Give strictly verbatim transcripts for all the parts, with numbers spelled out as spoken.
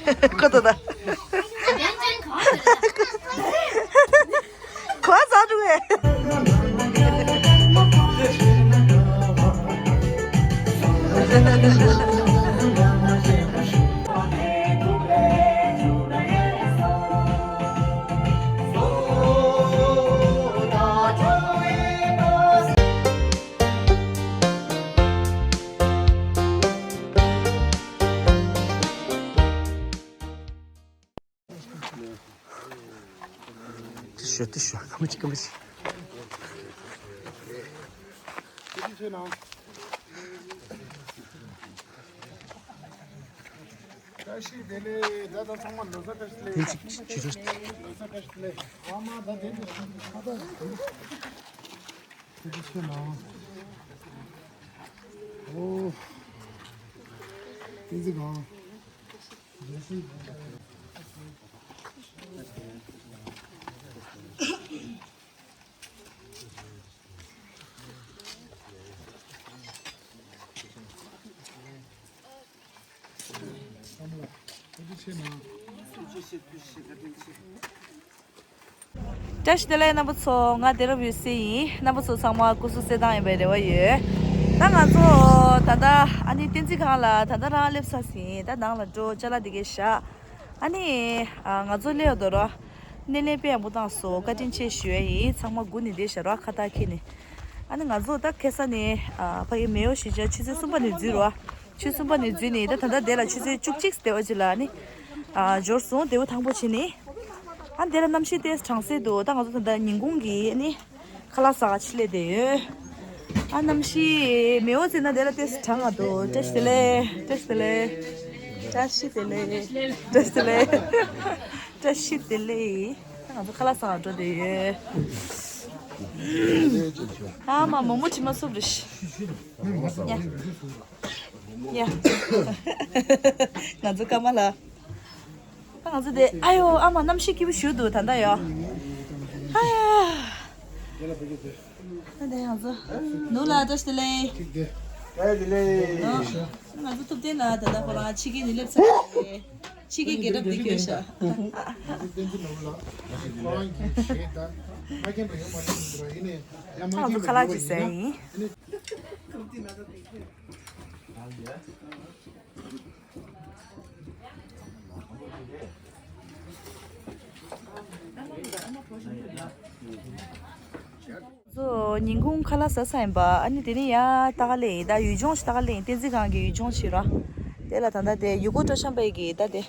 ཁོ་ཐོག་ད། གོ་ས་འགྲོ་གི། ཏི་ཤོ་ཏི་ཤོ་ཀ་མ་ཅི་ཀ་མ་ཅི། བཀྲ་ཤིས་བདེ་ལེགས། ད་ད་ཚང་མ་ལོ་གསར་བཀྲ་ཤིས་བདེ་ལེགས། ལོ་གསར་བཀྲ་ཤིས་བདེ་ལེགས། ཨ་མ་ད་དེ་འདྲ་ཞིག་ཁ་ད། ཏི་ཤོ་ན། ཨོ། ཏི་ཟི་གང་། བཀྲ་ཤིས་བདེ་ལེགས་རྣམ་པ་ཚོ། ང་དེ་རབ་ཡོད་སེ་ཡིན། རྣམ་པ་ཚོ་ཚང་མ་སྐུ་གཟུགས་གསལ་ཐང་ཡིན་པའི་རེ་བ་ཡོད། ད་ང་ཚོ་ད་ལྟ་ཨ་ནི་བསྟན་འཛིན་ཁང་ལ་ད་ལྟ་རང་སླེབས་ཚར་ཟིན། ད་ནང་ལ་འགྲོ། ཅ་ལག་དེ་གས་བཞག་ཨ་ནི་ང་ཚོ་སླེབས་ཡོད་དོ་ར། སྣེ་ལེན་དཔེ་ཡག་པོ་བཏང་སོང་། བཀའ་དྲིན་ཆེ་ཞུ་ཡ་ཡིན། ཚང་མ་སྒུག་ནས་བསྡད་ཤག་ར། ཁ་བཏགས་འཁྱེར་ནས། ཨ་ནི་ང་ཚོ་ད་ཁ་སང་ནས་ཕ་གི་མེའོ་གཞིས་ཆགས་ཆུ་ཚོད་གསུམ་པ་ནས་འཛུལ་ར། ཆུ་ཚོད་གསུམ་པ་ནས་འཛུལ་ནས་ད་ད་ལྟ་དེ་ལ་ཆུ་ཚོད་བཅུ་གཅིག་དེ་བ་ཅིག་ལ་ནི་ཨ་འབྱོར་སོང་། དེ་བོ་ཐང་པོ་བྱས་ནས། ཨ་དེ་ལ་གནམ་གཤིས་ཏོག་ཙམ་གྲང་སེ་འདུག་ད་ང་ཚོ་ད་ལྟ་ཉིན་གུང་གི་ནི་ཁ་ལག་ཟ་ག་ཕྱི་ལ་བསྡད་ཡོད། ཨ་གནམ་གཤིས་མེའོ་ཟེར་ན་དེ་ལ་ཏོག་ཙམ་གྲང་ང་འདུག་བཀྲ་ཤིས་བདེ་ལེགས། བཀྲ་ཤིས་བདེ་ལེགས། བཀྲ་ཤིས་བདེ་ལེགས། བཀྲ་ཤིས་བདེ་ལེགས། བཀྲ་ཤིས་བདེ་ལེགས། ད་ང་ཚོ་ཁ་ལག་ཟ་ག་འགྲོ་བསྡད་ཡོད། ཨ་མ་མོག་མོག་དྲི་མ་སུབ་རེ་ཤི། ཡ། ཡ། ང་ཚོ་ཀ་མ་ལ། ང་ཚོ་དེ་ཨ་ཡོ་ཨ་མ་གནམ་གཤིས་སྐྱིད་པོ་ཞུ་འདུག་ད་ལྟ་ཡོ། ཨ་ཡ། ད་དེ་ང་ཚོ་ནུ་ལ་བཀྲ་ཤིས་བདེ་ལེགས། བཀྲ་ཤིས་བདེ་ལེགས། ང་ཚོ་ཐུབ་བསྟན་ལ་ད་ལྟ་ཁོ་རང་ཕྱི་རྒྱལ་ནས་སླེབས་ཚར་རེད། ཕྱི་རྒྱལ་རྒྱལ་རབས་འདི་སྐྱོན་ཤག་ང་ཚོ་ཁ་ལག་ཅིག་ཟས་ཡིན། ཚོ་ཉིན་གུང་ཁ་ལག་ཟ་ས་ཡིན་པ། ཨ་ནི་དེ་ནས་ཡ་ལྟ་ག་སླེབས་ཡིན། ད་ཡུལ་ལྗོངས་ཤིག་ལྟ་ག་སླེབས་ཡིན། བསྟན་འཛིན་ཁང་གི་ཡུལ་ལྗོངས་ཤིག་ར། དེ་ལ་ད་ལྟ་དེ་ཡུལ་སྐོར་སྤྲོ་འཆམ་པའི་གི་ད་དེ་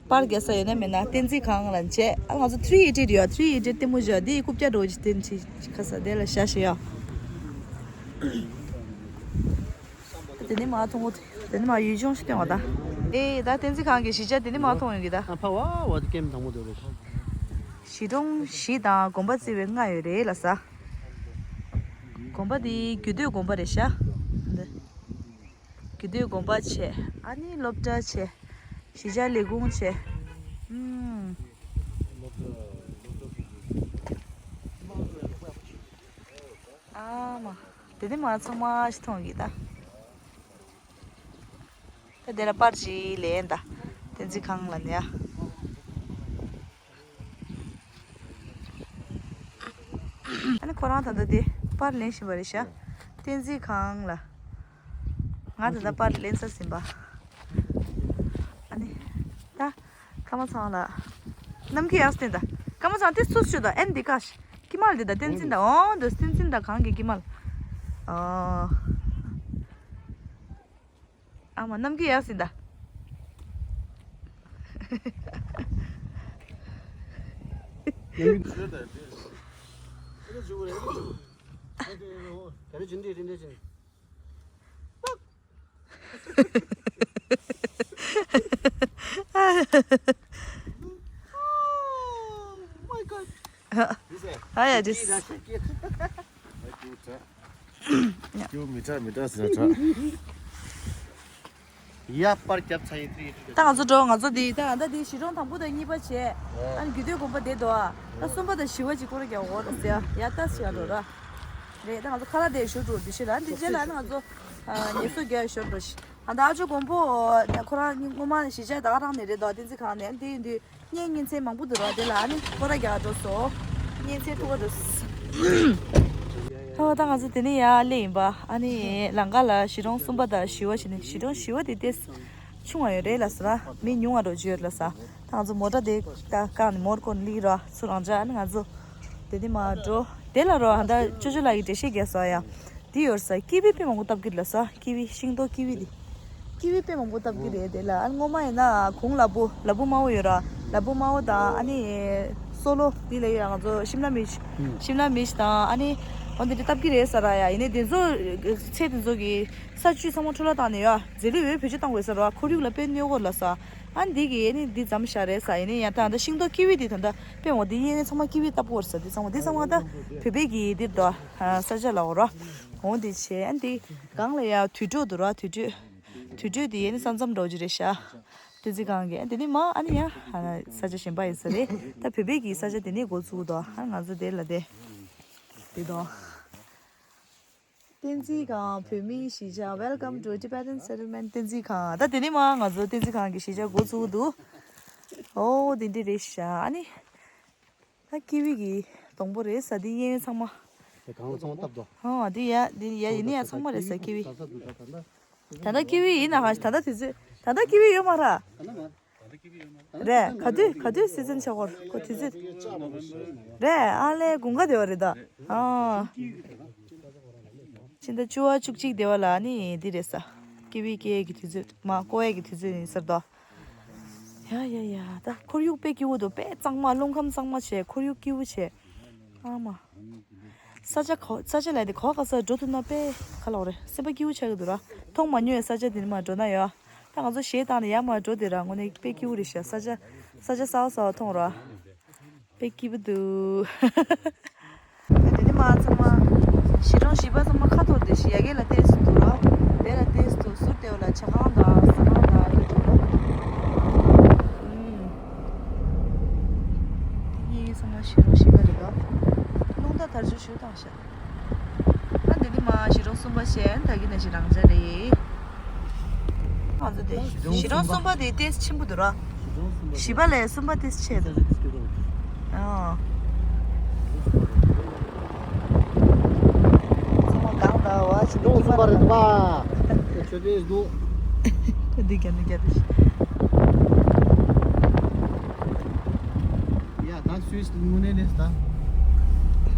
པར་རྒྱག་ས་ཡོད་ན་མེད་ན། བསྟན་འཛིན་ཁང་ལ་མཇལ། ཨ་ང་ཚོ་ཐི་རི་ཨེ་ཊི་ཡོད། ཐི་རི་ཨེ་ཊི་ལྟད་མོ་བཞག་འདི་རྐུབ་བཀྱག་འགྲོ་གི་བསྟན་འཛིན་ཁ་ས་དེ་ལ་བཞག་ཤི་ཡ། དེ་ནི་མ་མཐོང་གོ། དེ་ནི་མ་ཡུལ་ལྗོངས་ཤིག་སྟོན་བ་ད། ཨེ་ད་བསྟན་འཛིན་ཁང་གི་གཞིས་ཆགས་དེ་ནི་མ་མཐོང་ཡོང་གི་ད། ཨ་ཕ་བ་བ་དེ་ཀེམ་དང་པོ་དེ་རེད། གཞིས་གྲོང་བཞི་དང་དགོན་པ་བརྩིས་པའི་ལྔ་ཡོད་རེད་ལ་ས། དགོན་པ་དེ་རྒྱུད་སྟོད་དགོན་པ་རེད་ཤག་རྒྱུད་སྟོད་དགོན་པ་བྱས། ཨ་ནི་སློབ་གྲྭ་བྱས། གཞིས་ཆགས་ལས་ཁུངས་བྱས། ཨུམ། ཨ་མ། དེ་ནི་མ་ཚང་མ་ཞིག་མཐོང་གི་ད། ད་དེ་ལ་པར་ཅིག་ལེན་ད། བསྟན་འཛིན་ཁང་ལ་ནི་ཡ། ཨ་ནི་ཁོ་རང་ད་ལྟ་དེ་པར་ལེན་བཞིན་པ་རེད་ཤག་བསྟན་འཛིན་ཁང་ལ། ང་ད་ལྟ་པར་ལེན་ས་ཟིན་པ། ཨ་ནི། ད། ཀརྨ་ཚང་ལ། ནམ་མཁའི་ཡག་སྟེང་ད། ཀརྨ་ཚང་དེ་སུ་ཞུ་ད་ཨན་འདི་ཀ་ཤ། ཀི་མལ་འདི་ད་བསྟན་འཛིན་ད་ཨོ་འདི་བསྟན་འཛིན་ད་གང་གི་ཀི་མལ། ཨོ། ཨ་མ་གནམ་གྱི་ཡག་ཟིན་ད། ཨ་ཡ་ཇིས། ཀྱུ་མི་ཏྲ་མི་ཏྲ་ཟེར་ཏྲ། ཡ་པར་རྒྱབ་ཚ་ཡི་ཏྲི། ད་ང་ཚོ་འགྲོ། ང་ཚོ་འདི་ད་ད་འདི་གཞིས་གྲོང་དང་པོ་དང་གཉིས་པ་བྱས། ཨ་ནི་རྒྱུད་སྟོད་དགོན་པ་བསྡད་འདུག་ཨ་ད་གསུམ་པ་དང་བཞི་པ་ཅིག་སྐོར་ར་རྒྱག་འོ་ར་ཟེར་ཡ་ད་ཟེར་ཡ་འགྲོ་ར། རེད་ད་ང་ཚོ་ཁ་ལག་དེ་ཞོར་འགྲོ་འདི་ཤེས་ལ་འདི་རྗེས་ལ་ང་ཚོ་ཉེ་སོ་རྒྱག་ཞོར་འགྲོ་ཤི། ཨ་ད་ཨ་ཅོ་མགོན་པོ་ཁོ་རང་སྔོན་མ་གཞིས་ཆགས་ད་ག་རང་ནས་རེད་དོ། བསྟན་འཛིན་ཁང་ནས། དེ་ཡིན་དུས་བརྙན་བརྙན་ཚད་མང་པོ་འདུག་རོ། དེ་ལ་ཨ་ནི་ཀོ་ར་རྒྱག་འགྲོ་སོང་། བརྙན་ཚད་ཐུག་ག་འགྲོ་སོང་། ཧོ། ད་ང་ཚོ་དེ་ནས་ཡར་སླེབས་ཡིན་པ། ཨ་ནི་ལམ་ཁ་ལ་གཞིས་གྲོང་གསུམ་པ་དང་བཞི་པ་བྱས་ནས། གཞིས་གྲོང་བཞི་པ་དེ་ཏོག་ཙམ་ཆུང་བ་ཡོད་རེད་ལབ་སོང་། མི་ཉུང་བ་འདྲ་བོ་ཅིག་ཡོད་ལབ་སོང་། ད་ང་ཚོ་མོ་ཊ་དེ་ད་བཀག་ནས་མོར་ཀོན་ལི་ར་ཚུར་རང་འཇགས། ཨ་ནི་ང་ཚོ་དེ་ནས་མར་འགྲོ། དེ་ལ་རོ། ཨ་ད་ཅོ་ཅོ་ལགས་ཀྱིས་འགྲེལ་བཤད་རྒྱག་སོང་ཡ། འདི་ཡོད་ས་ཀི་ཝི་དཔེ་མང་པོ་བཏབ་ཀྱི་ལབ་ས། ཀི་ཝི། ཤིང་ཏོག་ཀི་ཝི་འདི། ཀི་ཝི་དཔེ་མང་པོ་བཏབ་ཀྱི་རེད། དེ་ལ་ཨ་སྔོན་མ་ཡིན་ན་གུང་ལ་ཕུག་ལ་ཕུག་དམར་པོ་ཡོད་ར། ལ་ཕུག་དམར་པོ་དང་། ཨ་ནི་སོ་ལོ་འདི་ལ་ཡོད་ར། ང་ཚོ་ཤིམ་ལ་མིར་ཅི། ཤིམ་ལ་མིར་ཅི་དང་། ཨ་ནི་འོ་འདི་འདྲ་བཏབ་ཀྱི་རེད་ཟེར་ར་ཡ། ཡིན་ནའི་དེ་ཚོ་ཚལ་དེ་ཚོ་གི་ས་བཅུད་ཚང་མ་འཕྲོ་བརླག་བཏང་ནས་ཡ། རྫས་ལུད་འོས་བེད་སྤྱོད་བཏང་དགོས་ཟེར་ར། ཁོར་ཡུག་ལ་དཔེ་གནོད་ཀྱི་ལབ་ས། ཨ་ནི་འདི་གི་ཨ་ནི་འདི་ཙམ་བཞག་རེད་ཟེར། ཡིན་ནའི་ཡ་ད་ད་ཤིང་ཏོག་ཀི་ཝི་འདི་ད་ད་དཔེ་འོ་འདི་གཡས་གཡོན་ཚང་མ་ཀི་ཝི་བཏབ་ཀྱི་ཡོད་རེད་ཟེར། འདི་ཚང་མ་འདི་ཚང་མ་ད་བོད་པའི་གི་འདིར་དོ། ས་ཆ་ལ་འོ་ར། འོ་འདི་བྱས། ཨ་འདི་སྒང་ལ་ཡ་དུད་འགྲོ་འདུག་ར། དུད་འགྲོ། དུད་འགྲོ་འདི་ཡ་ནི་ས་མཚམས་འདྲ་བོ་ཅིག་རེད་ཤག་བསྟན་འཛིན་ཁང་གི། ཨ་འདི་ནས་མར་ཨ་ནི་ཡ་ས་ཆ་གཞན་པ་ཡིན་ས་རེད། ད་བོད་པའི་གི་ས་ཆ་འདི་ནས་འགོ་བཙུགས་འདུག་ཨ་ང་ཚོ་དེ་ལ་དེ་དེ་དོ། བསྟན་འཛིན་ཁང་བོད་མིའི་གཞིས་ཆགས། Welcome to Tibetan Settlement བསྟན་འཛིན་ཁང་། ད་དེ་ནས་མར་ང་ཚོ་བསྟན་འཛིན་ཁང་གི་གཞིས་ཆགས་འགོ་བཙུགས་འདུག་ཨོ་དེ་འདྲ་རེད་ཤག་ཨ་ནི་ད་ཀི་ཝི་གི་སྡོང་པོ་རེད་ས། འདི་གཡས་གཡོན་ཚང་མ། དེ་གང་ཚང་མ་བཏབ་དོ། ཨོ་འདི་ཡ་འདི་ཡ་ཡིན་ནི་ཡ་ཚང་མ་རེད་ས། ཀི་ཝི། ད་ལྟ་ཀི་ཝི་ཡིན་ན་ག་ད་ལྟ་དུས་ཚོད། ད་ལྟ་ཀི་ཝི་ཡོད་མ་རེད། རེད། ག་དུས་ག་དུས་སི་ཛན་ཆགས་ཀྱི་ཡོད་རེད། ཁོ་དུས་ཚོད་རེད། ཨ་ལས་དགུན་ཁ་དེ་བ་རེད་ད། ཨ་ཕྱི་ཟླ་བཅུ་པ་བཅུ་གཅིག་དེ་བ་ལ་ནི་འདི་རེད་ས། ཀི་ཝི་སྐྱེ་ཡས་ཀྱི་དུས་ཚོད། མར་བཀོག་ཡས་ཀྱི་དུས་ཚོད་ཡིན་ས་རེད་ད། ཡ་ཡ་ཡ། ད་ཁོར་ཡུག་དཔེ་སྐྱིད་པོ་འདུག་དཔེ་གཙང་མ། རླུང་ཁམས་གཙང་མ་བྱས། ཁོར་ཡུག་སྐྱིད་པོ་བྱས། ཨ་མ། ས་ཆ་ག་ས་ཆ་ལ་དེ་ག་བ་ག་ས་འགྲོ་ཐུབ་ན་དཔེ་ག་ལབ་དགོས་རེད། སེམས་པ་སྐྱིད་པོ་ཆགས་ཀྱི་འདུག་ར། མཐོང་མ་མྱོང་བའི་ས་ཆ་དེ་ནས་མར་འགྲོ་ན་ཡ། ད་ང་ཚོ་གཞས་བཏང་ནས་ཡར་མར་འགྲོ་དེ་ར། དངོས་གནས་དཔེ་སྐྱིད་པོ་རེད་ཤག་ས་ཆ་ས་ཆ་གསར་པ་གསར་པ་མཐོང་ར། དཔེ་སྐྱིད་པོ་འདུག་དེ་ནས་མར་ཚང་མ་གཞིས་གྲོང་བཞི་པ་ཚང་མ་ཁ་འཐོར་ཏེ་ཞིག་ཡ་གི་ལ་ཏོག་ཙམ་འདུག་ར། དེ་ལ་ཏོག་ཙམ་འདུག་ཟུར་དེ་བ་ལ་ཇ་ཁང་དང་ཟ་ཁང་དང་ཡོད་འདུག་ར། ཨུམ། དེ་གཉིས་ཚང་མ་གཞིས་གྲོང་བཞི་པ་རེད་པ། རླུང་རྟ་དར་ལྕོག་ཞུ་བཏང་ཤག་ཨ་འདི་ནི་མར་གཞིས་གྲོང་གསུམ་པ་བཤད། ད་གིན་ནས་ཞིག་རང་འཇགས་རེད། ང་ཚོ་དེ་གཞིས་གྲོང་གསུམ་པ་དེ་ཏོག་ཙམ་ཆེན་པོ་འདུག་ར། བཞི་པ་ལས་གསུམ་པ་ཏོག་ཙམ་ཆེ་འདུག་ཨ། ཚང་མ་གང་ལྟར་བ་ཞིག་གི་ཁྱིམ་པ་རེད་པ། ཆོས་དེ་འདུག་ཁོ་འདི་རྒྱབ་ནས་རྒྱབ་ཏུ་ཞིག་ཡ་ད་སུས་དངོས་གནས་ནས་ད། ད་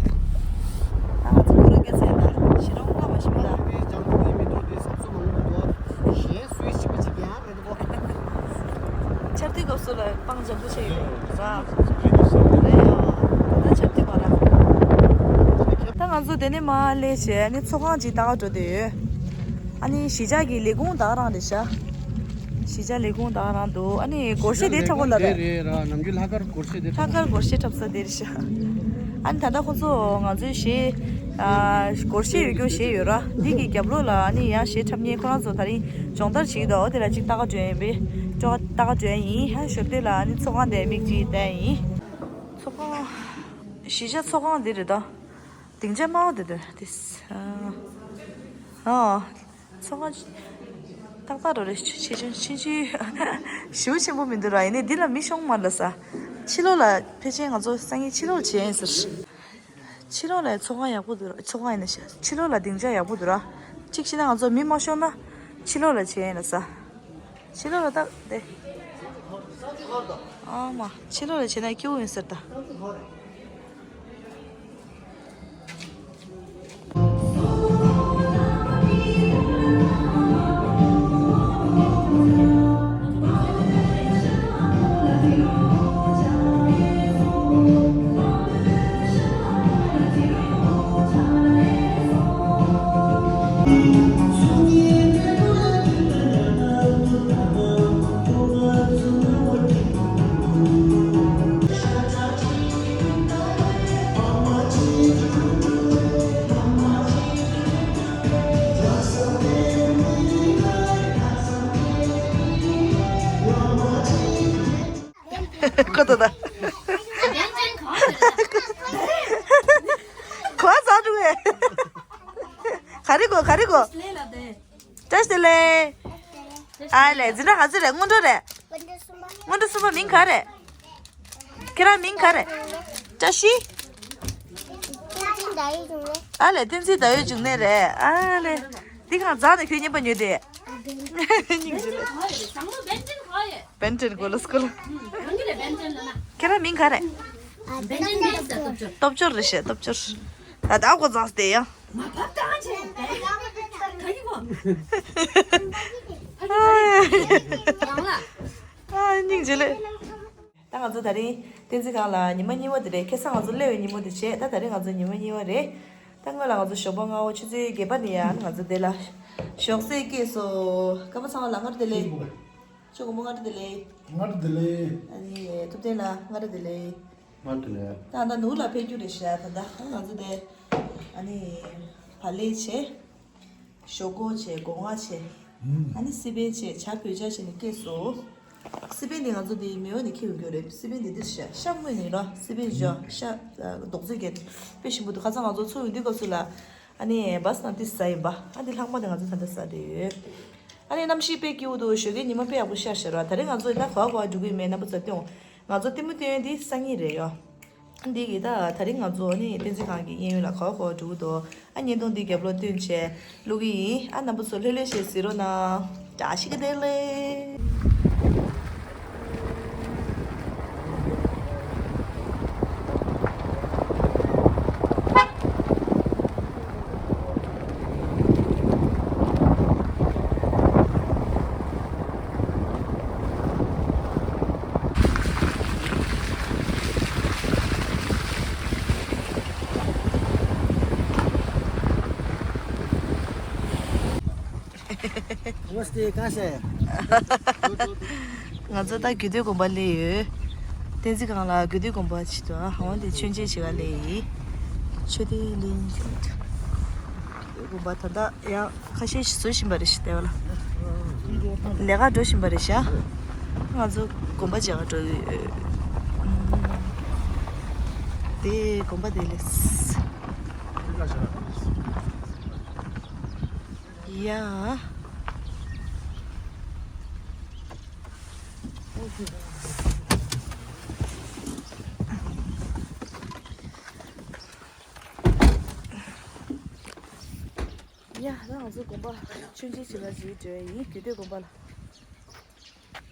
ང་ཚོ་ཁོ་རང་སྐད་ཆ་ཡིན་ད། ཞི་རོང་ལྔ་བ་ཞིག་མི་ད། ཨ་ནི་ལྕང་ཐུང་གི་མི་འདུག་དེ་ཟབ་སོ་མང་པོ་འདུག་གཞན་སུས་ཞིག་པ་ཅིག་ཡང་རེད་འདུག་ཆར་དུས་སྐབས་སུ་ལ་སྤང་འཇམ་པོ་བྱས་ཡོད་ར། རེད་ཡ། ད་ཆར་དུས་མ་ར། ད་ང་ཚོ་དེ་ནས་མར་སླེབས་བྱས་ཨ་ནི་ཚོགས་ཁང་ཅིག་ལྟ་ག་འགྲོ་བསྡད་ཡོད། ཨ་ནི་གཞིས་ཆགས་ཀྱི་ལས་ཁུངས་ད་ག་རང་རེད་ཤག་གཞིས་ཆགས་ལས་ཁུངས་ད་ག་རང་འདུག་ཨ་ནི་སྒོར་གཞས་དེ་འཁྲབ་དགོས་ལབ་རེད། རེད་ར། ནམ་རྒྱུན་ལྷག་དཀར་སྒོར་གཞས་དེ་ལྷག་དཀར་སྒོར་གཞས་འཁྲབ་ས་དེ་རེད་ཤག་ཨ་ནི་ད་ལྟ་ཁོ་ཚོ་ང་ཚོའི་གཞས། ཨ། སྒོར་གཞས་ཡོད་རྒྱུ་གཞས་ཡོད་ར། འདི་གི་རྒྱབ་ལོགས་ལ་ཨ་ནི་ཡང་གཞས་འཁྲབ་མཁན་ཁོ་རང་ཚོ་དེ་རིང་སྦྱོང་བརྡར་བྱེད་ཀྱི་འདུག་འོ་དེ་ལ་ཅིག་ལྟ་ག་འགྲོ་ཡིན་པས། ལྟ་ག་འགྲོ་ཡིན། ཧ་ཞོར་དེ་ལ་ཨ་ནི་ཚོགས་ཁང་དེ་མིག་ཅིག་བསྟན་ཡིན། ཚོགས་ཁང་། གཞིས་ཆགས་ཚོགས་ཁང་འདི་རེད་ད། སྡིངས་ཆ་དམར་པོ་འདི་འདྲ་དེ། ཨ། ཨ། ཚོགས་ཁང་ཏག་ཏག་རེད། ཆེ་ཆུང་ཆུང་ཆུང་། ཞེ་པོ་ཆེན་པོ་མི་འདུག་ར། ཡིན་ནའི་འདི་ལ་མི་ཤོང་མ་རེད་ལབ་ས། ཕྱི་ལོགས་ལ་ཕལ་ཆེར་ང་ཚོ་སང་ཉིན་ཕྱི་ལོགས་ལ་བྱེད་ཡིན་ཟེར། ཕྱི་ལོགས་ལ་ཚོགས་ཁང་ཡག་པོ་འདུག་ར། ཚོགས་ཁང་ཡིན་ན་ཤ། ཕྱི་ལོགས་ལ་སྡིངས་ཆ་ཡག་པོ་འདུག་ར། གཅིག་བྱས་ན་ང་ཚོ་མི་མ་ཤོང་ན་ཕྱི་ལོགས་ལ་བྱེད་ཡིན་ལབ་ས། ཕྱི་ལོགས་ལ་ད་དེ། ཨ་མ། ཕྱི་ལོགས་ལ་བྱེད་ན་སྐྱིད་པོ་ཡིན་ཟེར་ད། ཁོ་ད། གོ་ས་འགྲོ་གི། ག་རེ་གོ། ག་རེ་གོ། བཀྲ་ཤིས་བདེ་ལེགས། ཨ་ལས། འཛིན་གྲྭ་ག་ཚོད་རེད། སྔོན་འགྲོ་རེད། སྔོན་འགྲོ་གསུམ་པ། སྔོན་འགྲོ་གསུམ་པ་མིང་ག་རེད། ཁྱེད་རང་མིང་ག་རེད། བཀྲ་ཤིས། བསྟན་འཛིན་ཟླ་འོད་འབྱུང་གནས། ཨ་ལས། བསྟན་འཛིན་ཟླ་འོད་འབྱུང་གནས་རེད། ཨ་ལས། འདི་གང་འཛག་ནས་ཁྱོད་རྔན་པ་ཉོས་ཏེ། སྙིང་རྗེ་ལེ། བན་ཊོན་གོ་ལ་སྐོར། ཁྱེད་རང་མིང་ག་རེད། སྟོབས་འབྱོར་རེད་ཤག་སྟོབས་འབྱོར། ད་ད་གོ་འཛག་སྟེ་ཡ། ཨ་སྙིང་རྗེ་ལེ། ད་ང་ཚོ་དེ་རིང་བསྟན་འཛིན་ཁང་ལ་ཉི་མ་གཉིས་པ་དེ་རེད། ཁ་སང་ང་ཚོ་སླེབས་པའི་ཉིན་མོ་དེ་བྱས། ད་དེ་རིང་ང་ཚོ་ཉི་མ་གཉིས་པ་རེད། ད་སྔོན་ལ་ང་ཚོ་ཞོགས་པ་སྔ་པོ་ཆུ་ཚོད་བརྒྱད་པ་ནས་ཡང་ང་ཚོ་དེ་ལ་ཞོགས་ཟས་སྐྱེལ་སོང་། སྐར་མ་ཚང་བ་ལ་སྔར་དེ་ལས། ཆོས་སྐུ་མོ་སྔར་དེ་ལས། སྔར་དེ་ལས། ཨ་ནི་ཐུབ་བསྟན་ལ་སྔར་དེ་ལས། སྔར་དེ་ལས། ད་ད་ནུ་ལ་ཕེབས་རྒྱུ་རེད་ཤག་ད་ད་ང་ཚོ་དེ་ཨ་ནི་བག་ལེབ་བྱས། ཞོག་ཁོག་བྱས། སྒོ་ང་བྱས། ཨ་ནི་སི་པན་བྱས། ཇ་བོད་ཇ་བྱས་ནས་སྐྱེལ་སོང་། སི་པན་འདི་ང་ཚོ་འདི་མེ་འོ་ནས་འཁྱེར་འགྲོ་རྒྱུ་རེད། སི་པན་འདི་འདིར་བཞག་ཤ་དངོས་ནས་ར། སི་པན་བཞག་ཤ་རྡོག་རྫིས་བརྒྱབ་དཔེ་ཞིམ་པོ་འདུག་ཁ་སང་ང་ཚོ་ཚོ་ཡོང་དུས་སྐབས་སུ་ལ་ཨ་ནི་བཱས་ནང་དེ་ཟ་ཡིན་པ། ཨ་འདི་ལྷག་མ་དེ་ང་ཚོ་ད་ལྟ་ཟ་བསྡད་ཡོད། ཨ་ནི་གནམ་གཤིས་དཔེ་སྐྱིད་པོ་འདུག་ཞོགས་ཀའི་ཉི་མ་དཔེ་ཡག་པོ་ཤར་ཤར་བ། ད་རེས་ང་ཚོ་ད་ག་བ་ག་བ་འགྲོ་གི་ཡོད་མེད་རྣམ་པ་ཚོ་སྟོན། ང་ཚོ་ལྟད་མོ་སྟོན་ཡས་འདི་སང་ཉིན་རེད་ཡོ། འདི་གི་ད་ད་རིང་ང་ཚོ་ནི་བསྟན་འཛིན་ཁང་གི་གཡས་གཡོན་ལ་ག་བ་ག་བ་འགྲོ་གི་འདུག་ཨ་བརྙན་ཐུང་འདི་རྒྱབ་ལོགས་སྟོན་བྱས་བླུག་གི་ཡིན། ཨ་རྣམ་པ་ཚོ་ལྷོད་ལྷོད་བྱས་གཟིགས་རོགས་གནང་། བཀྲ་ཤིས་བདེ་ལེགས། नमस्ते, कहाँ से आए? ང་ཚོ་ད་རྒྱུད་སྟོད་དགོན་པ་སླེབས་ཡོད། བསྟན་འཛིན་ཁང་ལ་རྒྱུད་སྟོད་དགོན་པ་ཆེད་དུ་ཨ་ཧ་ཝང་དེ་མཆོད་མཇལ་བྱེད་ག་སླེབས་ཡིན། མཆོད་རྟེན་གླིང་། རྒྱུད་སྟོད་དགོན་པ་ད་ལྟ་ཡང་ཁ་ཤས་ཤིག་བཟོ་བཞིན་པ་རེད་ཤག་ལྟེ་བ་ལ། ལས་ཀ་འགྲོ་བཞིན་པ་རེད་ཤག་ང་ཚོ་དགོན་པ་མཇལ་ག་འགྲོ་གི་ཡོད། དེ་དགོན་པ་དེ་ལས། ཡ། ཡ། ད་ང་ཚོ་དགོན་པ་མཆོད་མཇལ་བྱེད་ལ་འཛུལ་འགྲོ་ཡ་ཡིན། རྒྱུད་སྟོད་དགོན་པ་ལ།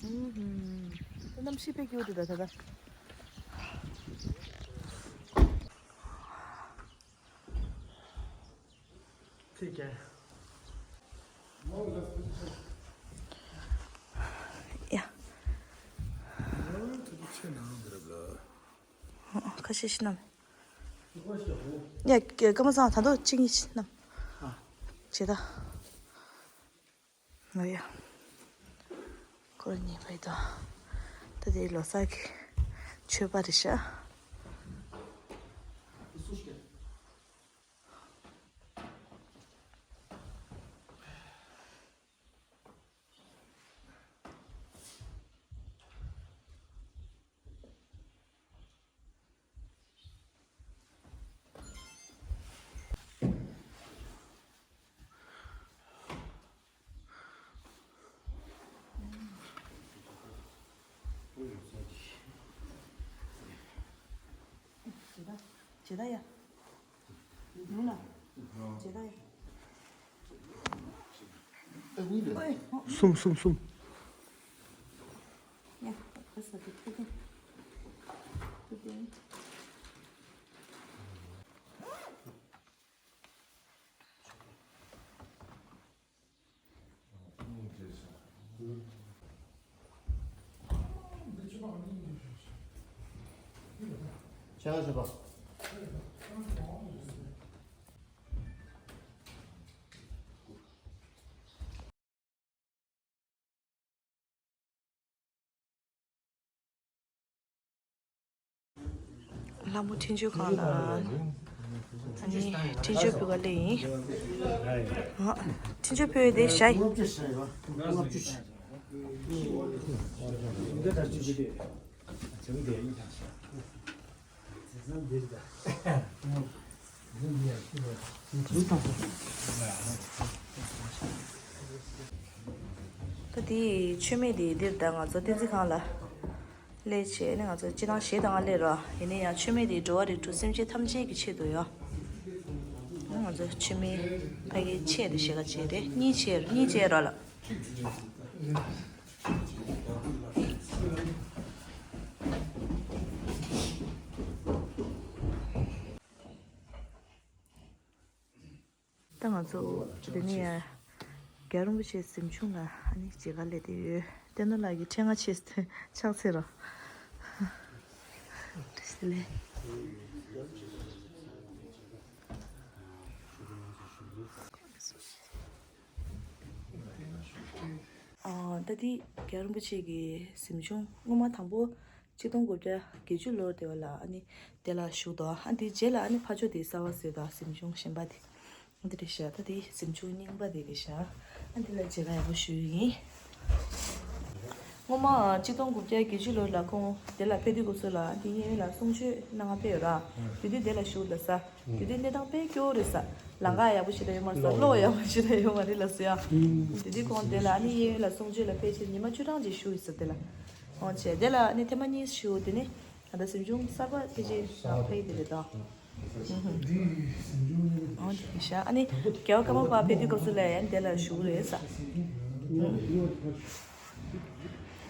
ཨུམ་ཧུམ། ད་གནམ་གཤིས་དཔེ་སྐྱིད་པོ་འདུག་ད་ད་ད། ठीक है। ཡ། ཁ་ཤས་ཤིག་བསྣམས། ཡ། སྐར་མ་ཚང་ད་དུང་གཅིག་གཉིས་ཤིག་བསྣམས། བྱེད་ད། ང་ཡ། ཁོ་ར་གཉིས་པའི་དང་། ད་དེ་ལོ་གསར་གྱི་མཆོད་པ་རེད་ཤག་གསུམ་གསུམ་གསུམ། ལྷ་མོ་འཕྲིན་བཅོལ་ཁང་ལ། ཨ་ནི་འཕྲིན་བཅོལ་ཕུལ་ག་སླེབས་ཡིན། ཨ། འཕྲིན་བཅོལ་ཕུལ་དེ་ཞྭ་ཡིན། ད་དེ་མཆོད་མེ་དེ་འདིར་ད་ང་ཚོ་བསྟན་འཛིན་ཁང་ལ་སླེབས་བྱས་ནས་ང་ཚོ་སྤྱི་བཏང་གཞས་དང་སླེབས་རོགས། ཡིན་ན་ཡང་མཆོད་མེ་དེ་འགྲོ་བ་རིགས་དྲུག་སེམས་ཅན་ཐམས་ཅད་ཀྱི་ཆེད་དུ་ཡོད། ང་ཚོ་མཆོད་མེ་ཕ་གིའི་ཆས་དེ་ཞེ་ག་ཅིག་རེད། གཉིས་ཆས་གཉིས་ཆས་རོགས་ལ། ད་ང་ཚོ་དེ་ནས་རྒྱལ་བ་རིན་པོ་ཆེའི་གཟིམ་ཆུང་ལ་ཨ་ནི་མཇལ་ཁ་སླེབས་བསྡད་ཡོད། བསྟན་རྣོ་ལགས་ཀྱིས་ཕྲེང་བ་ཕྱེས་ཕྱག་འཚལ་རོགས། བཀྲ་ཤིས་བདེ་ལེགས། ཨ། ད་འདི་རྒྱལ་བ་རིན་པོ་ཆེ་གི་གཟིམ་ཆུང་སྔོན་མ་དང་པོ་གཅིག་སྟོང་དགུ་བརྒྱ་བརྒྱད་ཅུ་ལོར་དེ་བ་ལ་ཨ་ནི་དེ་ལ་བཞུགས་འདུག་ཨ་འདི་རྗེས་ལ་ཨ་ནི་ཕ་ཇོ་དེ་གསར་པ་བཟོས་འདུག་གཟིམ་ཆུང་གཞན་པ་དེ། ཨ་འདི་རེད་ཤག་ད་དེ་གཟིམ་ཆུང་རྙིང་པ་དེ་རེད་ཤག་ཨ་འདི་ལ་མཇལ་ཁ་ཡག་པོ་ཞུ་ཡིན། སྔོན་མ་གཅིག་སྟོང་དགུ་བརྒྱ་བརྒྱད་ཅུ་ལོར་ལ་ཁོང་དེ་ལ་ཕེབས་དུས་སྐབས་སུ་ལ་ཨ་འདི་གཡས་གཡོན་ལ་གསུང་ཆོས་གནང་ཕེབས་ཡོད་ར། དེ་དུས་དེ་ལ་བཞུགས་ལ་ས། དེ་དུས་གནས་སྟངས་དཔེ་སྐྱོ་བོ་རེད་ས། ལམ་ཁ་ཡག་པོ་ཞེ་དྲག་ཡོད་མ་རེད་ས། གློག་ཡག་པོ་ཞེ་དྲག་ཡོད་མ་རེད་ལ་ས་ཡ། དེ་དུས་ཁོང་དེ་ལ་ཨ་ནི་གཡས་གཡོན་ལ་གསུང་ཆོས་ལ་ཕལ་ཆེར་ཉི་མ་བཅུ་གྲངས་ཅིག་བཞུགས་ཡོད་ས། དེ་ལ་ཁོང་བྱས་དེ་ལ་ཨ་ནི་ཐེངས་མ་གཉིས་བཞུགས། དེ་ནི་ད་ལྟ་གཟིམ་ཆུང་གསར་པ་ཕལ་ཆེར་ཕེབས་དེ་རེད་དོ། ཨོ་དེ་ཤ་ཨ་ནི་རྒྱལ་བ་ཀརྨ་པ་ཕེབས་དུས་སྐབས་སུ་ལ་ཡང་དེ་ལ་བཞུགས་རེད་ས།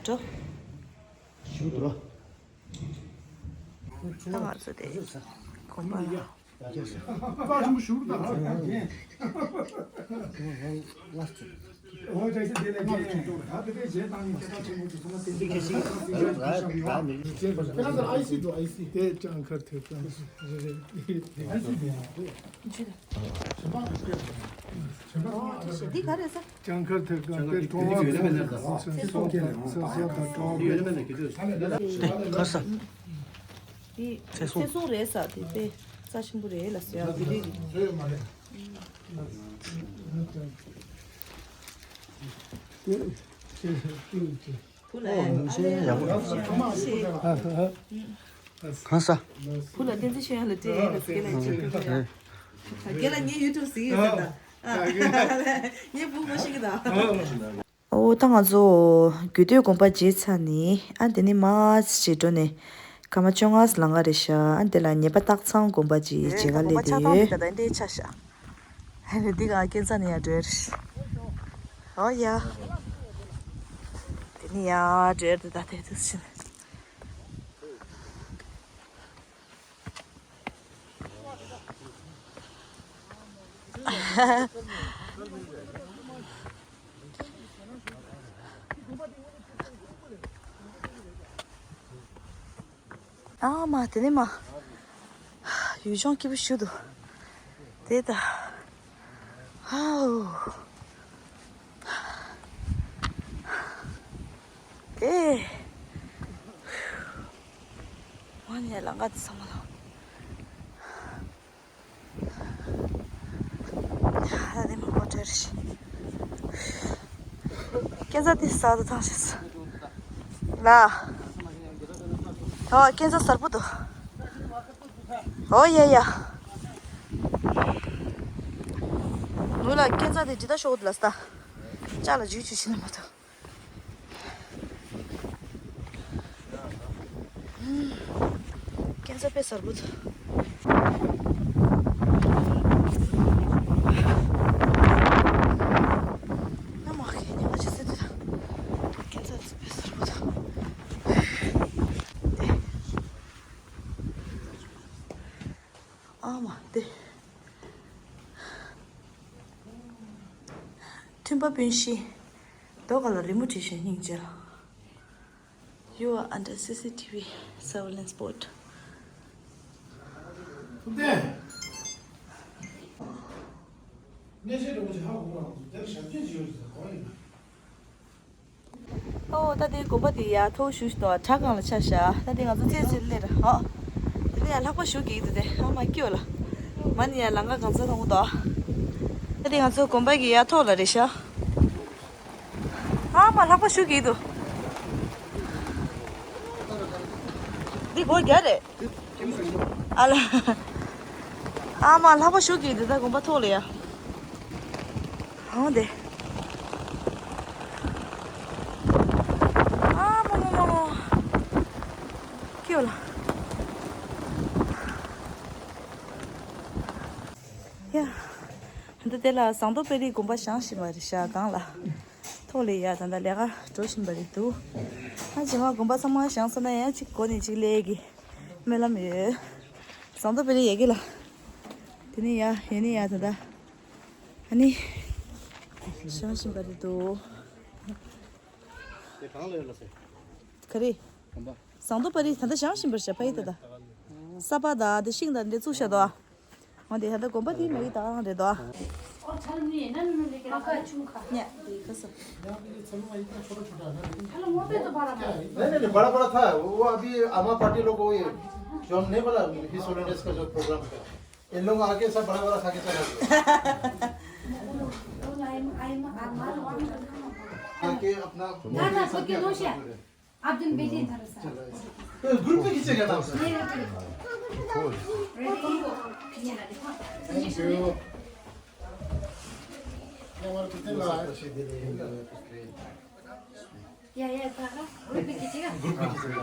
འགྲོ། ཞུ་འགྲོ། ད་ང་ཚོ་དེ་དགོན་པ་ལ། དེ་ལྕང་མཁར་ཐེབས་རྩ་རེད། འདི་ག་རེ་ཟེར། ལྕང་མཁར་ཐེབས་རྩ་དེ་གྲོང་བ་ཚེ་སྲོག་དང་གྲོང་བ། ག་ས། དེ་ཚེ་སྲོག་རེད་ས། དེ་དཔེ་རྩ་ཆེན་པོ་རེད་ལ་ཟེར་ཡ་དེ་དུས་ཀྱི། བུ་ལ་ཨ་ལས་ཡག་པོ། གང་ས། བུ་ལ་བསྟན་འཛིན་ཤེས་ཡོན་ལ་སྤྲད་ཡིན་ལ་སྐད་ལ་ཅིག་ཕེབས་ཡ། རྒན་ལགས་ངས་ཡུ་ཊུབ་གཟིགས་ཡོད་ཟེར་ད། ངས་བུ་ངོ་ཤེས་ཀྱི་ད། ཨོ་ད་ང་ཚོ་རྒྱུད་སྟོད་དགོན་པ་མཇལ་ཚར་ནས་ཨ་དེ་ནས་མར་ཅིག་འགྲོ་ནས་སྐར་མ་བཅོ་ལྔ་ལང་ག་རེད་ཤག་ཨ་དེ་ལ་ཉེ་པ་སྟག་ཚང་དགོན་པ་ཅིག་མཇལ་ག་སླེབས་བསྡད་ཡོད། ད་འདྲའི་ཆ་ཤག་ཨ་ནི་འདི་ག་སྐས་འཛེག་ནས་ཡར་འགྲོ་ཡ་རེད། ཨོ་ཡ། དེ་ནས་ཡར་འགྲོ་ཡ་རེད་ད་དེ་ཚོ་ཕྱིན། ཨ་མ་དེ་ནས་མ། ཡུལ་ལྗོངས་སྐྱིད་པོ་ཞིག་འདུག་དེ་ད། ཧའོ། དེ། ང་ནས་ལང་ཀ་དེ་ཚང་མ་ལ། ད་ནི་མ་གོ་དྲན་ཤི། སྐས་འཛེག་དེ་ས་དུ་ཐང་ཤི་ལ། ཨོ་སྐས་འཛེག་གསར་པོ་འདུག་ཨོ་ཡ་ཡ། ནུ་ལ་སྐས་འཛེག་དེ་ཇི་ལྟར་ཤོག་ལ་ས། ཅག་ལ་ཇུས་ཇུས་ཤི་ན་མ་ཐུབ། སྐས་འཛེག་དཔེ་གསར་པོ་འདུག་ཨ་མ་ཁེ་ཉི་མ་ཆེ་སེ་འདུག་སྐས་འཛེག་དཔེ་གསར་པོ་འདུག་ཨ་མ་དེ། མཐུན་པ་སྤུན་བཞི། རྡོ་ཁ་ལ་རི་མོ་བྲིས་ཤིང་སྙིང་རྗེ། You are under C C T V surveillance board. ཐུབ་བསྟན། གནས་ཆེན་འགྲོ་མི་ཅིག་ཧ་གོ་རང་དེར་ཞབས་སྐྱོན་ཅིག་ཡོད་ཟེར་གོ་ཡིན། ཨོ་ད་དེ་དགོན་པ་དེ་ཡ་ཐོག་ཞུ་ཞུ་དོ་བྲག་སྒང་ལ་ཆ་བཞག་ད་དེ་ང་ཚོ་ཚེ་ཚེ་ལེར་ཧོ། དེ་ནས་ཡ་ལྷག་པ་ཞུ་གི་འདུག་དེ་ཨ་མ་སྐྱོ་ལ། མ་ནི་ཡ་ལང་ཀ་གང་ཚ་ཐོང་དོ། ད་དེ་ང་ཚོ་དགོན་པ་གི་ཡ་ཐོག་ལ་རེད་ཤག་ཨ་མ་ལྷག་པ་ཞུ་གི་འདུག་འདི་སྒོ་རྒྱག་རེད། ཨ་ལ། ཨ་མ་ལྷག་པ་ཞུ་གི་འདི་ད་དགོན་པ་ཐོག་ལ་ཡ། ཧང་དེ། ཡ། ད་དེ་ལ་ཟངས་མདོག་དཔལ་རིའི་དགོན་པ་བཞེངས་བཞིན་པ་རེད་ཤག་སྒང་ལ། ཐོག་ལ་ཡ་ད་ལྟ་ལས་ཀ་འགྲོ་བཞིན་པ་རེད་འདུག་ཨ་རྗེས་མ་དགོན་པ་ཚང་མ་བཞེངས་སོང་ན་ཡང་གཅིག་སྒོ་ནས་གཅིག་སླེབས་ཀྱི་སྨོན་ལམ་ཡོད། ཟངས་མདོག་དཔལ་རི་ཡ་གི་ལ། དེ་ནས་ཡ་ཡ་ནས་ཡ་ད་ལྟ། ཨ་ནི། བཞེངས་བཞིན་པ་རེད་འདུག་དེ་གང་ལ་ཡོད་ལ་ཟེར། ག་རེ། གོམ་པ། ཟངས་མདོག་དཔལ་རི་ད་ལྟ་བཞེངས་བཞིན་པར་བྱས་པ་ཡིན་ད་ད། ས་པ་དང་དེ་ཤིང་དང་འདི་བཙུགས་བཞག་འདུག་འོ་དེ་ད་ལྟ་དགོན་པ་དེའི་མ་ཡིག་དག་རང་རེད་དོ། ཨ། ཉག་དེ་ཁ་ས། नहीं, नहीं, नहीं, बड़ा, बड़ा था। वो अभी आमा पार्टी लोग, वो ये जो हमने बोला, हिस्स होलीडेज का जो प्रोग्राम था, इन लोग आके सब बड़ा, बड़ा खा के चला गया। आके अपना ना, ना, खुद के दोस्त है। आप दिन बेटी धरो सर। ग्रुप में खींचेगा ना। नहीं, नहीं, नहीं। रेडी? खींचेगा, देखो। Thank you. ये हमारे कितने ला है? या, या, ग्रुप में खींचेगा। ग्रुप में खींचेगा।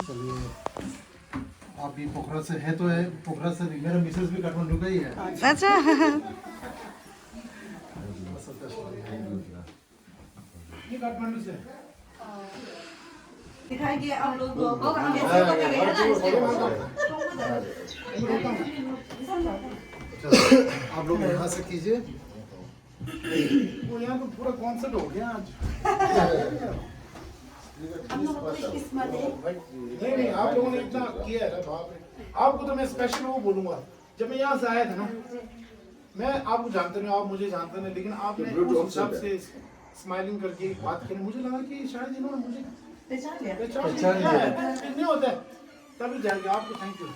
चलिए। आप भी पोखरा से है तो है, पोखरा से भी। मेरा मिसेस भी काठमांडू का ही है। अच्छा। ये काठमांडू से। दिखाएंगे आप लोग को। अच्छा, आप लोग यहाँ से कीजिए। वो यहाँ तो पूरा कॉन्सर्ट हो गया आज। हम लोग की किस्मत है। नहीं, नहीं, आप लोगों ने इतना किया है ना, बाप रे। आपको तो मैं स्पेशल वो बोलूंगा, जब मैं यहाँ से आया था ना, मैं आपको जानता नहीं, आप मुझे जानते नहीं, लेकिन आपने उस हिसाब से स्माइलिंग करके बात करी, मुझे लगा कि शायद इन्होंने मुझे पहचान लिया। पहचान लिया है। नहीं होता है। तभी जाएंगे, आपको थैंक यू।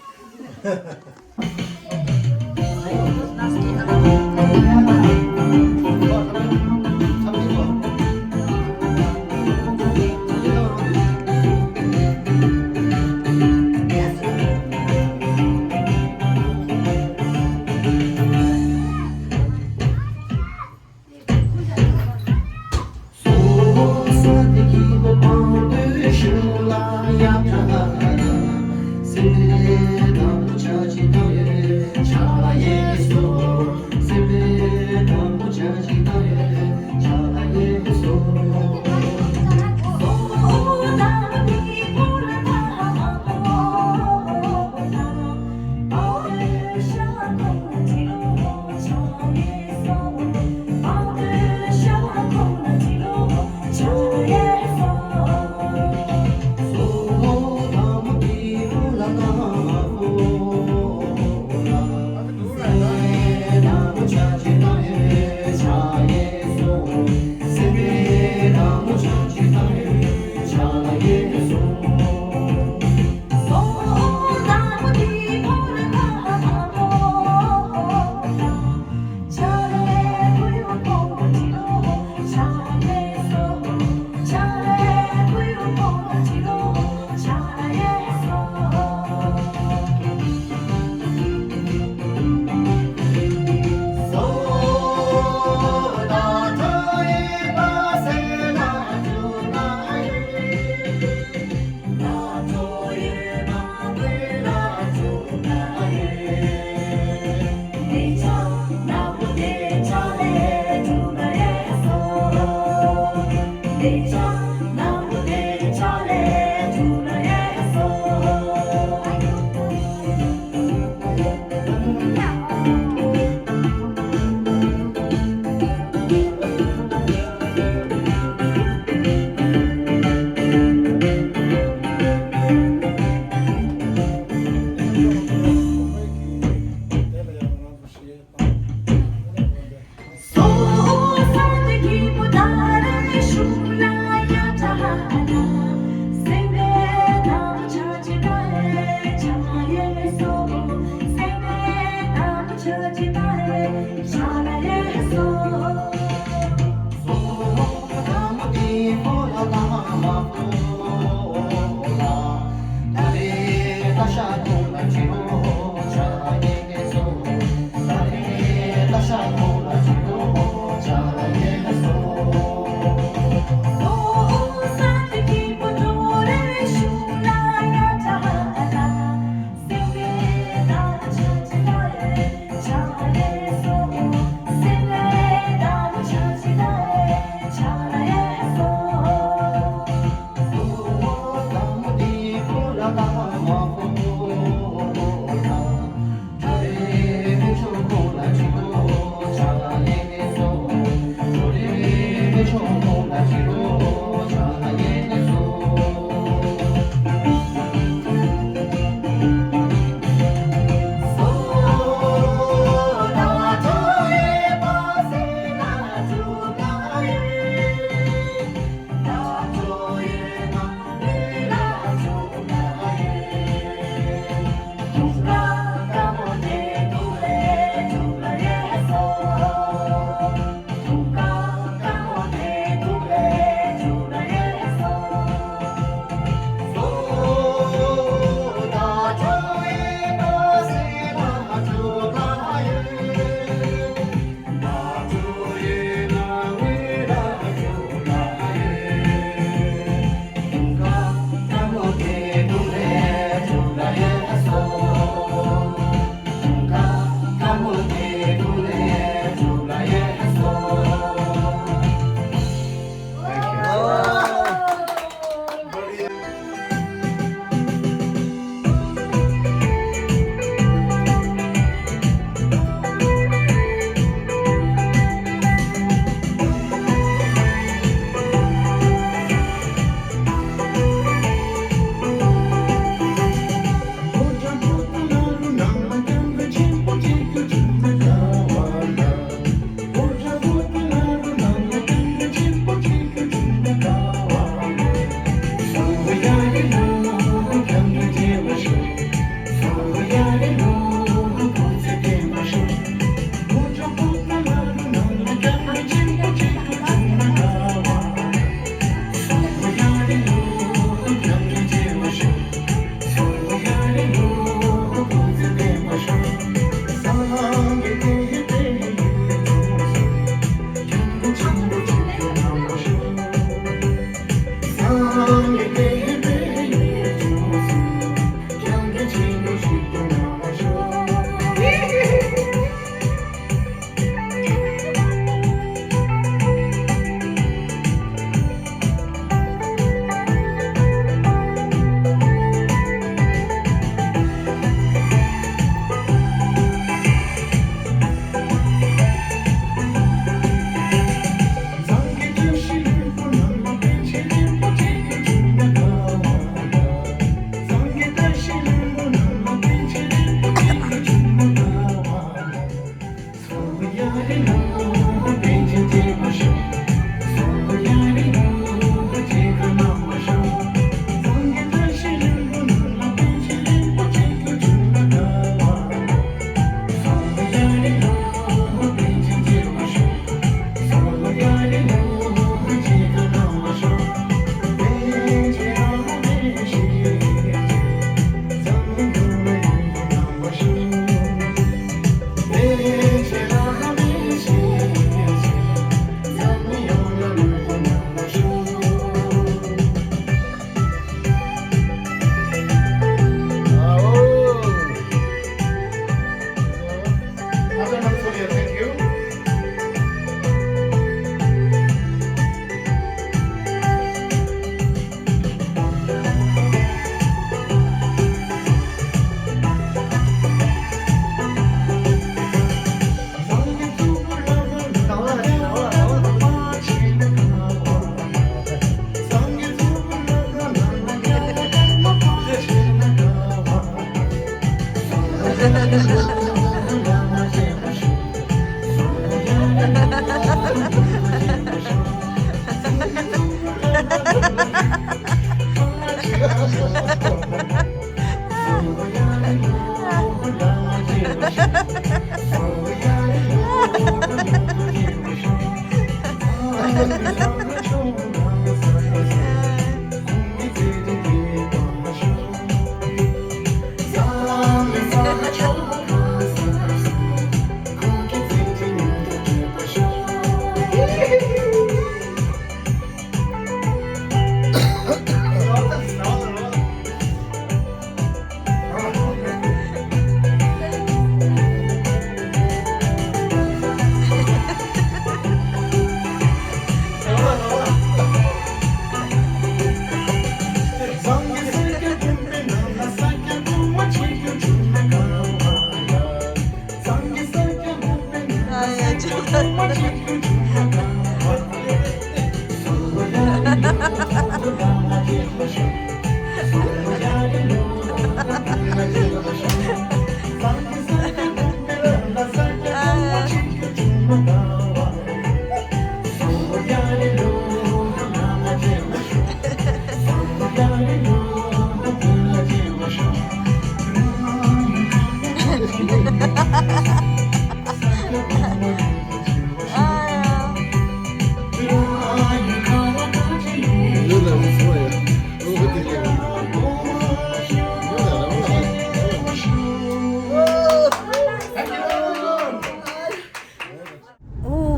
ཨོ།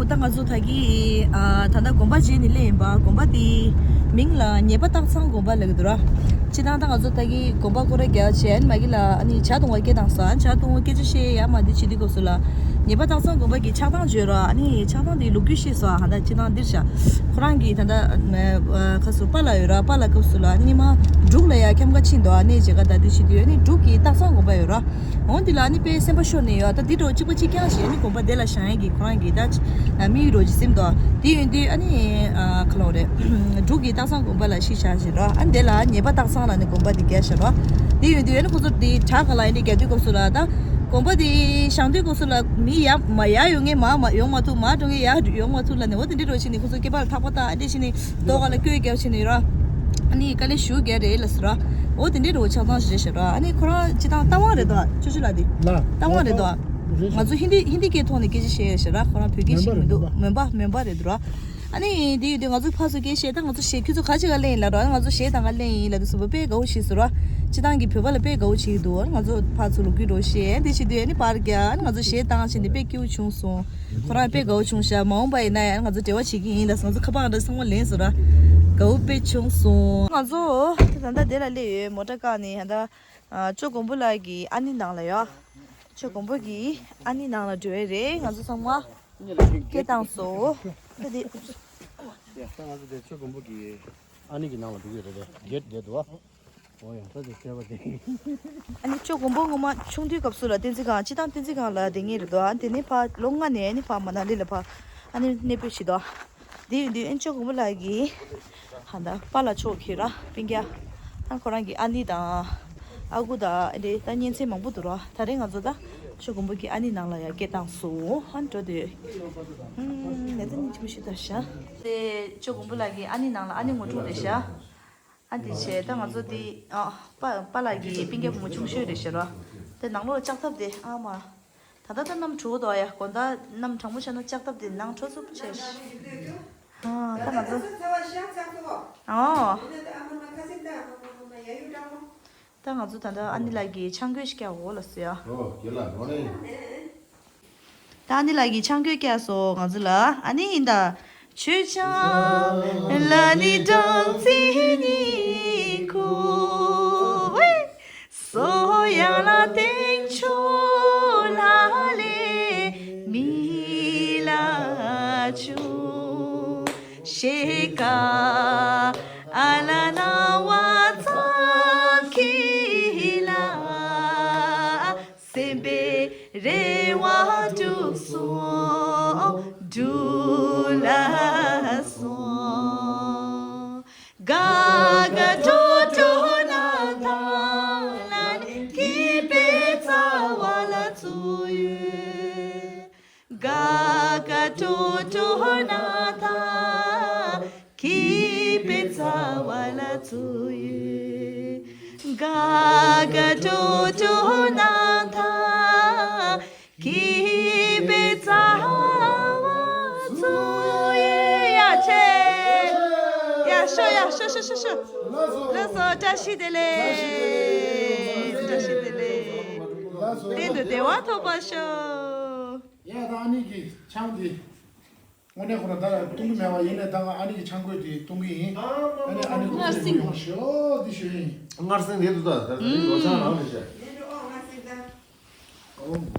ད་ང་ཚོ་ད་གི་ཨ་ད་ལྟ་དགོན་པ་མཇལ་ནས་སླེབས་ཡིན་པ། དགོན་པ་དེའི་མིང་ལ་ཉེས་པ་སྟག་ཚང་དགོན་པ་ལབ་ཀྱི་འདུག་ར། སྤྱིར་བཏང་ད་ང་ཚོ་ད་གི་དགོན་པ་སྐོར་ར་རྒྱག་བྱས་ཨ་ནི་མ་གི་ལ་ཨ་ནི་ཇ་བཏུང་བ་སྐད་བཏང་སོང་། ཨ་ཇ་བཏུང་བ་སྐད་ཆ་བཤད་ཡ་མ་འདི་བྱེད་དུས་སྐབས་སུ་ལ་ཉེས་པ་སྟག་ཚང་དགོན་པ་གི་ཆགས་སྟངས་བརྗོད་ར། ཨ་ནི་ཆགས་སྟངས་དེའི་ལོ་རྒྱུས་བཤད་སོང་། ཨ་ད་སྤྱིར་བཏང་འདིར་བཞག་ཁོ་རང་གི་ད་ལྟ་ཁ་སུ་པཱ་ལགས་ཡོད་ར། པཱ་ལགས་སྐབས་སུ་ལ་ཨ་ནི་ཉི་མ་འབྲུག་ལ་ཡ་འཁྱམ་ཁ་ཕྱིན་འདུག་ཨ་ནི་མཇལ་ཁ་ད་འདི་བྱེད་དུས་ཨ་ནི་འབྲུག་གི་སྟག་ཚང་དགོན་པ་ཡོད་ར། འོ་འདི་ལ་ཨ་ནི་དཔེ་སེམས་པ་ཤོར་ནས་ཡོད། ད་འདི་འདྲ་བོ་གཅིག་པ་གཅིག་རྐྱང་ཞིག་ཨ་ནི་དགོན་པ་དེ་ལ་བཞེངས་ཡས་ཀྱི་ཁོ་རང་གི་ད་དམིགས་ཡུལ་འདྲ་བོ་ཅིག་སེམས་འདུག་དེ་ཡིན་དུས་ཨ་ནི་ཨ་ག་ལབ་དགོས་རེད། འབྲུག་གི་སྟག་ཚང་དགོན་པ་ལ་གཞིས་ཆགས་བཞག་ར། ཨ་ནི་དེ་ལ་ཉེས་པ་སྟག་ཚང་ལ་ནི་དགོན་པ་དེ་བརྒྱབ་བཞག་ར། དེ་ཡིན་དུས་ཨ་ནི་ཁོ་ཚོ་དེ་བྲག་ག་ལ་ཡིན་དེ་རྒྱག་དུས་སྐབས་སུ་ལ་ད་དགོན་པ་དེ་བཞེངས་དུས་སྐབས་སུ་ལ་མི་ཡར་མར་ཡར་ཡོང་མཁན་མར་མར་ཡོང་མ་ཐུབ། མར་འགྲོ་མཁན་ཡར་ཡོང་མ་ཐུབ་ལབ་ནས་འོ་དེ་འདྲ་འདྲ་བོ་བྱས་ནས་ཁོ་ཚོ་སྐེད་པ་ལ་ཐག་པ་བཏགས། ཨ་འདྲ་བྱས་ནས་ལྟོ་ག་ལ་སྐྱོད་རྒྱག་བྱས་ནས་ཡོད་ར། ཨ་ནི་དཀའ་ལས་ཞེ་པོ་རྒྱག་རེད་ལབ་སོང་ར། འོ་དེ་འདྲའི་འདྲ་བོ་ཆགས་སྟངས་ཤིག་རེད་ཤག་ར། ཨ་ནི་ཁོ་རང་སྤྱིར་བཏང་རྟ་དབང་རེད་དོ། ཅོ་ཅོ་ལགས་དེ་ལ། རྟ་དབང་རེད་དོ། རེད་ཤག་ང་ཚོ་ཧིན་དི་ཧིན་དི་སྐད་ཐོག་ནས་སྐད་ཆ་བཤད་ཡོད་ཤག་ར། ཁོ་རང་བོད་སྐད་ཤེས་ཀྱི་མི་འདུག་མོན་པ་མོན་པ་རེད་འདུག་ར། ཨ་ནི་དེ་ཡོད་དུས་ང་ཚོ་ཕར་ཚུར་སྐད་བཤད། ད་ང་ཚོ་གཞས་ཁྱོད་ཚོ་ག་ཅིག་ག་ལེན་ཡིན་ལབ་ར། ང་ཚོ་གཞས་གཏང་ག་ལེན་ཡིན་ལབ་དུས་སུ་བོད་དཔེ་དགའ་བོ་བྱས་སོང་ར། སྤྱིར་བཏང་གི་བོད་པ་ལ་དཔེ་དགའ་བོ་བྱེད་ཀྱི་འདུག་ང་ཚོ་ཕར་ཚུར་ལོ་རྒྱུས་འདྲ་བོ་བཤད། དེ་བྱེད་དུས་ཨ་ནི་པར་རྒྱག་ཨ་ནི་ང་ཚོ་གཞས་བཏང་བྱས་ནས་དཔེ་སྐྱིད་པོ་བྱུང་སོང་། ཁོ་རང་དཔེ་དགའ་བོ་བྱུང་ཤག་མ་འོངས་པ་ཡིན་ན་ཡང་ང་ཚོ་འབྲེལ་བ་བྱེད་ཀྱི་ཡིན་ལབ་སོང་། ང་ཚོ་ཁ་པར་འདྲ་ཚང་མ་ལེན་སོང་ར། དགའ་བོ་དཔེ་བྱུང་སོང་། ང་ཚོ་ད་ལྟ་དེ་ལ་སླེབས་ཡོད། མོ་ཊ་བཀག་ནས་ད་ལྟ་ཨ་ཅོ་མགོན་པོ་ལགས་ཀྱི་ཨ་ནེ་ནང་ལ་ཡོད། ཅོ་མགོན་པོ་གི་ཨ་ནེ་ནང་ལ་འགྲོ་ཡས་རེད། ང་ཚོ་ཚང་མ་སྐད་བཏང་སོང་། ད་དེ། ཡ་ད་ང་ཚོ་དེ་ཅོ་མགོན་པོ་གི་ཨ་ནེ་གི་ནང་ལ་འགྲོ་གི་རེད། དེ་གེ་ཊི་བསྡད་འདུག་ཨ། འོ་ཡ་ད་དེ་བཤད་པ་དེ། ཨ་ནི་ཅོ་མགོན་པོ་སྔོན་མ་ཆུང་དུས་སྐབས་སུ་ལ་བསྟན་འཛིན་སྒང་། སྤྱིར་བཏང་བསྟན་འཛིན་སྒང་ལ་བསྡད་མཁན་རེད་འདུག་ཨ་དེ་ནས་ཕར་ལོ་ལྔ་ནས་ཨ་ནི་ཕར་མ་ན་ལི་ལ་ཕར་ཨ་ནི་གནས་སྤོས་བྱས་འདུག་དེ་ཡིན་དུས་ཨ་ནི་ཅོ་མགོན་པོ་ལགས་ཀྱིས་ཧ་ད་པཱ་ལགས་མཆོག་གིས་ར་སྤུན་ཀྱག་ཨ་ཁོ་རང་གི་ཨ་ནེ་དང་ཨ་ཁུ་དང་ཨ་འདྲ་ད་གཉེན་ཚན་མང་པོ་འདུག་ར། ད་རེས་ང་ཚོ་ད་ཅོ་མགོན་པོ་གི་ཨ་ནེ་ནང་ལ་ཡ་སྐད་བཏང་སོང་། ཨ་འགྲོ་དུས་ཨུམ་ལས་ད་ནི་ཅི་མི་ཤེས་ད་ཤ། དེ་ཅོ་མགོན་པོ་ལགས་ཀྱི་ཨ་ནེ་ནང་ལ་ཨ་ནེ་ངོ་སྤྲོད་རེད་ཤག་ཨ་འདི་བྱས་ད་ང་ཚོ་འདི་ཨ་པཱ་པཱ་ལགས་ཀྱི་སྤུན་ཀྱག་བུ་མོ་ཆུང་ཤོས་རེད་ཤག་ར། དེ་ནང་ལོགས་ལ་ལྕགས་ཐབ་དེ་ཨ་མ། ད་ལྟ་ད་གནམ་གྲང་འདུག་ཡ། དགོང་དག་གནམ་གྲང་མོ་ཆགས་ན་ལྕགས་ཐབ་དེ་ནང་འཕྲོ་ཚུབ་ཆེ་ཤག་ཨ་ད་ང་ཚོ་ཨོ། ད་ང་ཚོ་ད་ལྟ་ཨ་ནེ་ལགས་ཀྱི་ཆང་གོས་ཤིག་བཀྱག་འོ་ལ་སོ་ཡ། ཨོ་རྒན་ལགས་ནོར་ནས། ད་ཨ་ནེ་ལགས་ཀྱིས་ཆང་གོས་བཀྱག་སོང་ང་ཚོ་ལ། ཨ་ནི་ཡིན་ད། ཡ་ཆེ། ཡ་ཤོ་ཡ་ཤོ་ཤོ་ཤོ་ཤོ། ལགས་སོ། བཀྲ་ཤིས་བདེ་ལེགས། བཀྲ་ཤིས་བདེ་ལེགས། གཏན་དུ་བདེ་བ་ཐོབ་པར་ཤོག་ཡ་ད་ཨ་ནེ་གི་ཆང་འདི། དངོས་གནས་ཁོ་རང་ད་བཏུང་གི་མེད་པ་ཡིན་ནའི་ད་ང་ཨ་ནེ་གི་ཆང་གོས་དེ་བཏུང་གི་ཡིན། ཨ་ནེ་ཨ་ནེ་གི་སྔར་སེང་ཡོང་ཤོག་འདི་ཞུ་ཡིན། སྔར་སེང་རེད་འདུག་ད་ད་ལོ་ཆང་རང་རེད་ཤག་ཨོ།